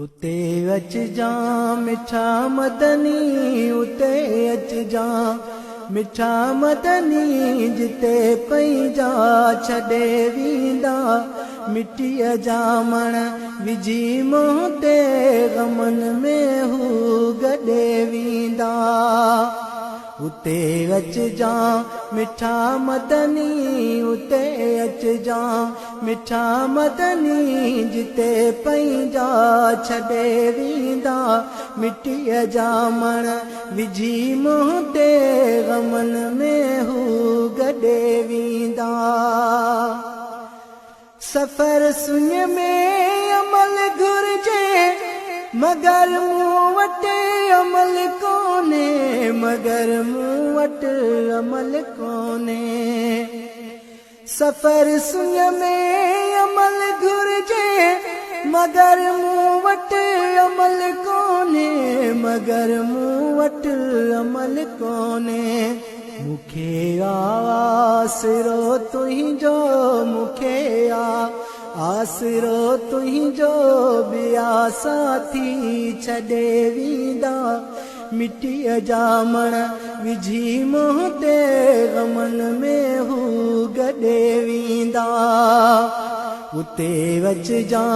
اتي اچجان مٺا مدني اتي اچجان مٺا مدني جتي پنهنجا ڇڏي ويندا مٽيء جا مڻ وجهي منهن تي غمن ۾ هو گڏي ويندا. اتي اچجان مٺا مدني اتي اچجان مٺا مدني جتي پنهنجا ڇڏي ويندا مٽيء جا مڻ وجهي منهن تي غمن ۾ هو گڏي ويندا. سفر سڃ ۾ عمل گهرجي، مگر مون وٽ عمل ڪونهي، مگر مون وٽ عمل ڪونهي. سفر سڃ ۾ عمل گهرجي، مگر مون وٽ عمل ڪونهي، مگر مون وٽ عمل ڪونهي. مون کي آ آسرو تنهنجو مون کي آ آسرو تنهنجو ٻيا ساٿي ڇڏي ويندا مٽيء جا مڻ وجهي منهن تي غمن ۾ هو گڏي ويندا اتي اچجان.